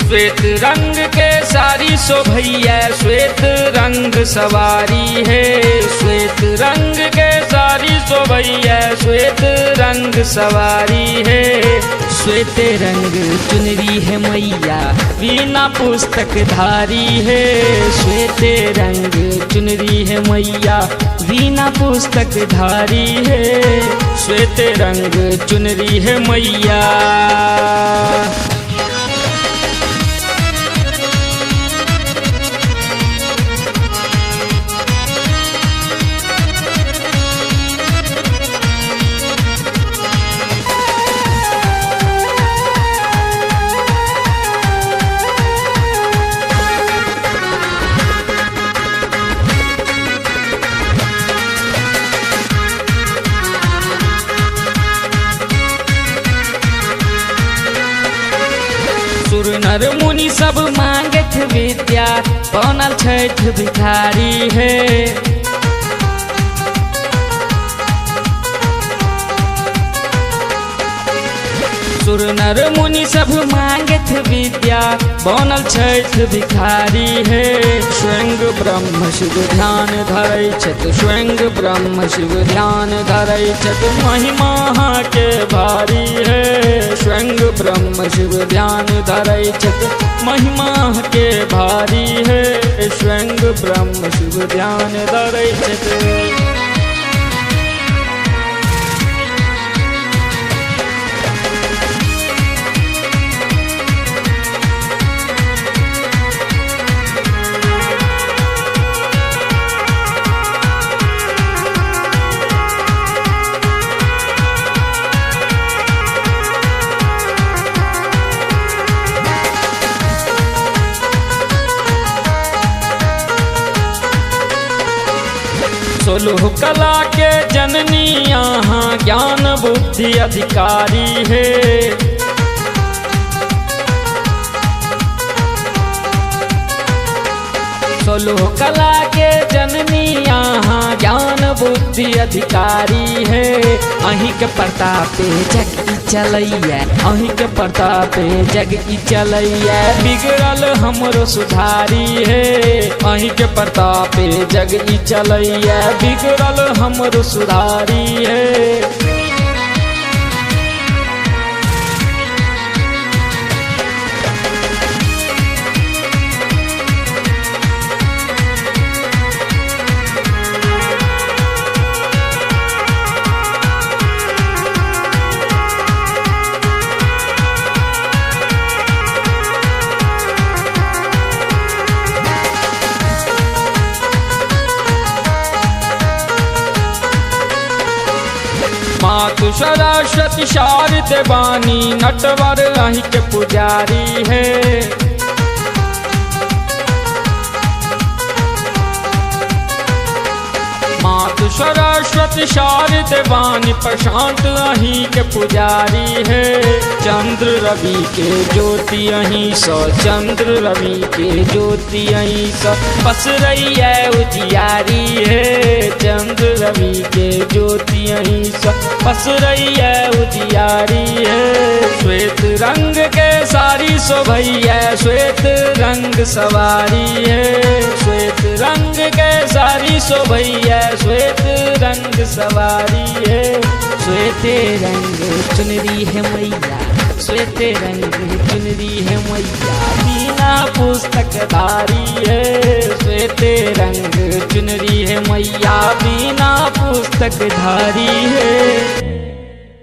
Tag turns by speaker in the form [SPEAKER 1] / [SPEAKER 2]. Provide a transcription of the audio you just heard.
[SPEAKER 1] श्वेत रंग के साड़ी शोभैया, श्वेत रंग सवारी है। श्वेत रंग के साड़ी शोभैया, श्वेत रंग सवारी है। श्वेत रंग चुनरी है मैया, बिना पुस्तक धारी है। श्वेत रंग चुनरी है मैया, बिना पुस्तक धारी है। श्वेत रंग चुनरी है मैया। सुर नर मुनि सब मांगत विद्या, बनल छठ भिखारी है। सुर नर मुनि सब मांगत विद्या, बनल छठ भिखारी है। स्वयं ब्रह्म शिव ध्यान धरै छथि, स्वयं ब्रह्म शिव ध्यान धरै छथि, महिमा के भारी है। स्वयं ब्रह्म शिव ध्यान धरै छथि, महिमा के भारी है। स्वयं ब्रह्म शिव ध्यान धरै छथि। सोलह कला के जननी यहाँ ज्ञान बुद्धि अधिकारी है। सोलह कला के जननी यहाँ ज्ञान बुद्धि अधिकारी है। अहीं के प्रतापे जग ई चलैया, अहीं के प्रतापे जग ई चलैया, बिगड़ल हमरो सुधारी है। अहीं के प्रतापे जग ई चलैया, बिगड़ल हमरो सुधारी है। मातु सरस्वती शारद वाणी, नटवर अहीं के पुजारी है। मातु सरस्वती शारद वाणी, प्रशांत अहीं के पुजारी है। चंद्र रवि के ज्योति अहीं सो, चंद्र रवि के ज्योति अहीं सो, पसरैया उजियारी है। चंद्र रवि के ज्योति अहीं सो, पसरैया उजियारी है। श्वेत रंग के साड़ी शोभैया, श्वेत रंग सवारी है। श्वेत रंग के साड़ी शोभैया, श्वेत रंग सवारी है। श्वेत रंग चुनरी है मैया, श्वेत रंग चुनरी है मैया, बिना पुस्तक धारी है। श्वेत रंग चुनरी है मैया, बिना पुस्तक धारी है।